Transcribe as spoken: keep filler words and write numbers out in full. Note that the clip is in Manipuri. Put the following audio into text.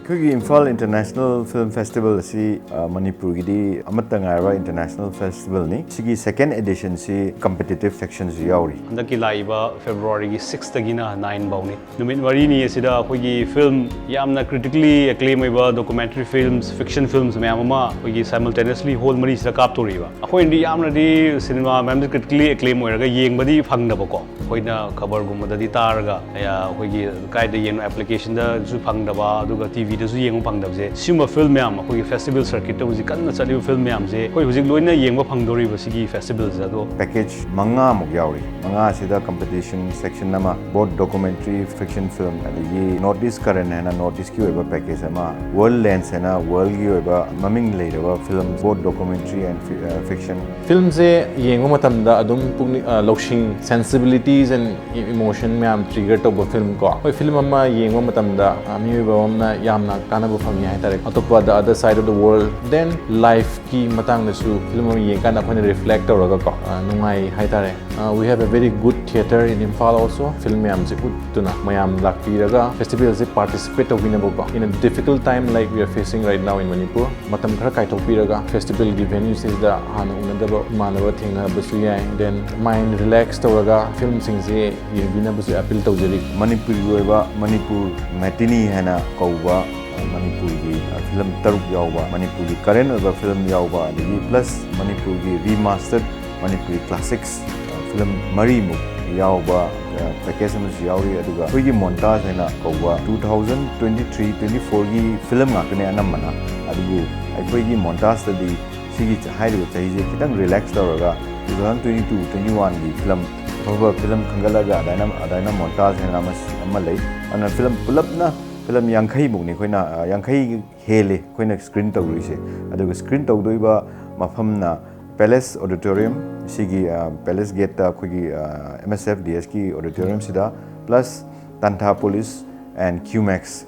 ꯑꯩꯈꯣꯏꯒꯤ ꯏꯝꯐꯥꯜ ꯏꯟꯇꯔꯅꯦꯁꯅꯦꯜ ꯐꯤꯜꯝ ꯐꯦꯁꯇꯤꯚꯦꯜ ꯑꯁꯤ, ꯑ, ꯃꯅꯤꯄꯨꯔꯒꯤꯗꯤ ꯑꯃꯠꯇ ꯉꯥꯏꯔꯕ ꯏꯟꯇꯔꯅꯦꯁꯅꯦꯜ ꯐꯦꯁꯇꯤꯚꯦꯜꯅꯤ꯫ ꯁꯤꯒꯤ ꯁꯦꯀꯦꯟ ꯑꯦꯗꯤꯁꯟꯁꯤ ꯀꯝꯄꯤꯇꯤꯇꯤꯚ ꯁꯦꯛꯁꯟꯁꯨ ꯌꯥꯎꯔꯤ꯫ ꯍꯟꯗꯛꯀꯤ ꯂꯥꯛꯏꯕ ꯐꯦꯕ꯭ꯔꯨꯋꯥꯔꯤꯒꯤ ꯁꯤꯛꯁꯇꯒꯤꯅ ꯅꯥꯏꯟ ꯐꯥꯎꯅꯤ꯫ ꯅꯨꯃꯤꯠ ꯃꯔꯤꯅꯤ ꯑꯁꯤꯗ ꯑꯩꯈꯣꯏꯒꯤ ꯐꯤꯜꯝ ꯌꯥꯝꯅ critically acclaim ꯑꯣꯏꯕ documentary films, fiction films ꯃꯌꯥꯝ ꯑꯃ ꯑꯩꯈꯣꯏꯒꯤ simultaneously ꯍꯣꯜ ꯃꯔꯤꯁꯤꯗ ꯀꯥꯞꯇꯣꯔꯤꯕ꯫ ꯑꯩꯈꯣꯏꯅꯗꯤ ꯌꯥꯝꯅꯗꯤ ꯁꯤꯅꯦꯃꯥ ꯃꯌꯥꯝꯁꯦ critically acclaim ꯑꯣꯏꯔꯒ ꯌꯦꯡꯕꯗꯤ ꯐꯪꯗꯕꯀꯣ꯫ ꯑꯩꯈꯣꯏꯅ ꯈꯕꯔꯒꯨꯝꯕꯗꯗꯤ ꯇꯥꯔꯒ, ꯑ, ꯑꯩꯈꯣꯏꯒꯤ ꯀꯥꯏꯗ ꯌꯦꯡꯅꯣ, ꯑꯦꯄ꯭ꯂꯤꯀꯦꯁꯟꯗꯁꯨ ꯐꯪꯗꯕ, ꯑꯗꯨꯒ ꯇꯤ ꯚꯤꯗꯁꯨ ꯌꯦꯡꯕ ꯐꯪꯗꯕꯁꯦ, ꯁꯤꯒꯨꯝꯕ ꯐꯤꯜꯝ ꯃꯌꯥꯝ, ꯑꯩꯈꯣꯏꯒꯤ ꯐꯦꯁꯇꯤꯚꯦꯜ ꯁꯔꯀ꯭ꯌꯨꯠꯇ ꯍꯧꯖꯤꯛ ꯀꯟꯅ ꯆꯠꯂꯤꯕ ꯐꯤꯜꯝ ꯃꯌꯥꯝꯁꯦ ꯑꯩꯈꯣꯏ ꯍꯧꯖꯤꯛ ꯂꯣꯏꯅ ꯌꯦꯡꯕ ꯐꯪꯗꯣꯔꯤꯕ ꯁꯤꯒꯤ ꯐꯦꯁꯇꯤꯚꯦꯜꯁꯦ꯫ ꯑꯗꯣ ꯄꯦꯀꯦꯖ ꯃꯉꯥꯃꯨꯛ ꯌꯥꯎꯔꯤ꯫ ꯃꯉꯥꯁꯤꯗ ꯀꯝꯄꯤꯇꯤꯁꯟ ꯁꯦꯛꯁꯟ ꯑꯃ, both documentary, fiction film, ꯑꯗꯒꯤ North East Current ꯍꯥꯏꯅ North Eastꯀꯤ ꯑꯣꯏꯕ ꯄꯦꯀꯦꯖ ꯑꯃ, World Lens ꯍꯥꯏꯅ ꯋꯥꯔꯜꯒꯤ ꯑꯣꯏꯕ ꯃꯃꯤꯡ ꯂꯩꯔꯕ film, both documentary and fi-, uh, fiction꯫ ꯐꯤꯜꯝꯁꯦ ꯌꯦꯡꯕ ꯃꯇꯝꯗ ꯑꯗꯨꯝ ꯄꯨꯛꯅꯤꯡ, ꯑ, ꯂꯧꯁꯤꯡ, sensibilities and emotion ꯃꯌꯥꯝ trigger ꯇꯧꯕ ꯐꯤꯜꯝ ꯀꯣ꯫ ꯑꯩꯈꯣꯏ ꯐꯤꯜꯝ ꯑꯃ ꯌꯦꯡꯕ ꯃꯇꯝꯗ, ꯑ, ꯃꯤꯑꯣꯏꯕ ꯑꯃꯅ ꯌꯥꯝꯅ ꯀꯥꯟꯅꯕ ꯐꯪꯉꯤ ꯍꯥꯏꯇꯥꯔꯦ꯫ ꯑꯇꯣꯞꯄ The Other Side of the World, then lifeꯀꯤ ꯃꯇꯥꯡꯗꯁꯨ ꯐꯤꯜꯝ ꯑꯃ ꯌꯦꯡꯀꯥꯟꯗ ꯑꯩꯈꯣꯏꯅ reflect ꯇꯧꯔꯒ ꯀꯣ, ꯑ, ꯅꯨꯡꯉꯥꯏ ꯍꯥꯏꯇꯥꯔꯦ꯫ Uh, we have a very good theatre in Imphal also. Film ꯃꯌꯥꯝꯁꯦ ꯎꯠꯇꯨꯅ ꯃꯌꯥꯝ ꯂꯥꯛꯄꯤꯔꯒ ꯐꯦꯁꯇꯤꯚꯦꯜꯁꯦ participate ꯇꯧꯕꯤꯅꯕꯀꯣ꯫ In a difficult time like we are facing right now in Manipur, ꯃꯇꯝ ꯈꯔ ꯀꯥꯏꯊꯣꯛꯄꯤꯔꯒ ꯐꯦꯁꯇꯤꯚꯦꯜꯒꯤ ꯚꯦꯅ꯭ꯌꯨꯁꯤꯗ ꯍꯥꯟꯅ ꯎꯅꯗꯕ ꯏꯃꯥꯟꯅꯕ ꯊꯦꯡꯅꯕꯁꯨ ꯌꯥꯏ꯫ Then mind relax ꯇꯧꯔꯒ ꯐꯤꯜꯝꯁꯤꯡꯁꯦ ꯌꯦꯡꯕꯤꯅꯕꯁꯨ ꯑꯄꯤꯜ ꯇꯧꯖꯔꯤ꯫ ꯃꯅꯤꯄꯨꯔꯒꯤ ꯑꯣꯏꯕ ꯃꯅꯤꯄꯨꯔ ꯃꯦꯇꯤꯅꯤ ꯍꯥꯏꯅ ꯀꯧꯕ, ꯑ, ꯃꯅꯤꯄꯨꯔꯒꯤ, ꯑ, ꯐꯤꯂꯝ ꯇꯔꯨꯛ ꯌꯥꯎꯕ, ꯃꯅꯤꯄꯨꯔꯒꯤ ꯀꯔꯦꯟ ꯑꯣꯏꯕ ꯐꯤꯂꯝ ꯌꯥꯎꯕ, ꯑꯗꯒꯤ ꯄ꯭ꯂꯁ ꯃꯅꯤꯄꯨꯔꯒꯤ ꯔꯤꯃꯥꯁꯇꯔ ꯃꯅꯤꯄꯨꯔꯤ ꯀ꯭ꯂꯥꯁꯤꯛꯁ, ꯑ, ꯐꯤꯂꯝ ꯃꯔꯤꯃꯨꯛ ꯌꯥꯎꯕ, ꯑ, ꯄꯦꯀꯦꯖ ꯑꯃꯁꯨ ꯌꯥꯎꯔꯤ꯫ ꯑꯗꯨꯒ ꯑꯩꯈꯣꯏꯒꯤ ꯃꯣꯟꯇꯥꯖ ꯍꯥꯏꯅ ꯀꯧꯕ two thousand twenty three twenty fourꯒꯤ ꯐꯤꯂꯝ ꯉꯥꯛꯇꯅꯦ ꯑꯅꯝꯕꯅ꯫ ꯑꯗꯨꯕꯨ ꯑꯩꯈꯣꯏꯒꯤ ꯃꯣꯟꯇꯥꯖꯇꯗꯤ ꯁꯤꯒꯤ ꯆ-, ꯍꯥꯏꯔꯤꯕ ꯆꯍꯤꯁꯦ ꯈꯤꯇꯪ ꯔꯤꯂꯦꯛꯁ ꯇꯧꯔꯒ two thousand twenty two twenty oneꯒꯤ ꯐꯤꯂꯝ ꯑꯐꯕ ꯐꯤꯂꯝ ꯈꯟꯒꯠꯂꯒ ꯑꯗꯥꯏꯅ, ꯑꯗꯥꯏꯅ ꯃꯣꯟꯇꯥꯖ ꯍꯥꯏꯅ ꯑꯃ, ꯑꯃ ꯂꯩ꯫ ꯑꯗꯨꯅ ꯐꯤꯂꯝ ꯄꯨꯂꯞꯅ ꯐꯤꯂꯝ ꯌꯥꯡꯈꯩꯃꯨꯛꯅꯤ ꯑꯩꯈꯣꯏꯅ, ꯑ, ꯌꯥꯡꯈꯩ ꯍꯦꯜꯂꯤ ꯑꯩꯈꯣꯏꯅ ꯁ꯭ꯀ꯭ꯔꯤꯟ ꯇꯧꯗꯣꯏꯁꯦ꯫ ꯑꯗꯨꯒ ꯁ꯭ꯀ꯭ꯔꯤꯟ ꯇꯧꯗꯣꯏꯕ ꯃꯐꯝꯅ ꯄꯦꯂꯦꯁ ꯑꯣꯗꯤꯇꯣꯔꯤꯌꯝ, ꯁꯤꯒꯤ, ꯑ, ꯄꯦꯂꯦꯁ ꯒꯦꯠꯇ ꯑꯩꯈꯣꯏꯒꯤ, ꯑ, ꯑꯦꯝ ꯑꯦꯁ ꯑꯦꯐ ꯗꯤ ꯑꯦꯁꯀꯤ ꯑꯣꯗꯤꯇꯣꯔꯤꯌꯝꯁꯤꯗ, ꯄ꯭ꯂꯁ ꯇꯥꯟꯊꯥ ꯄꯣꯂꯤꯁ and Q Max꯫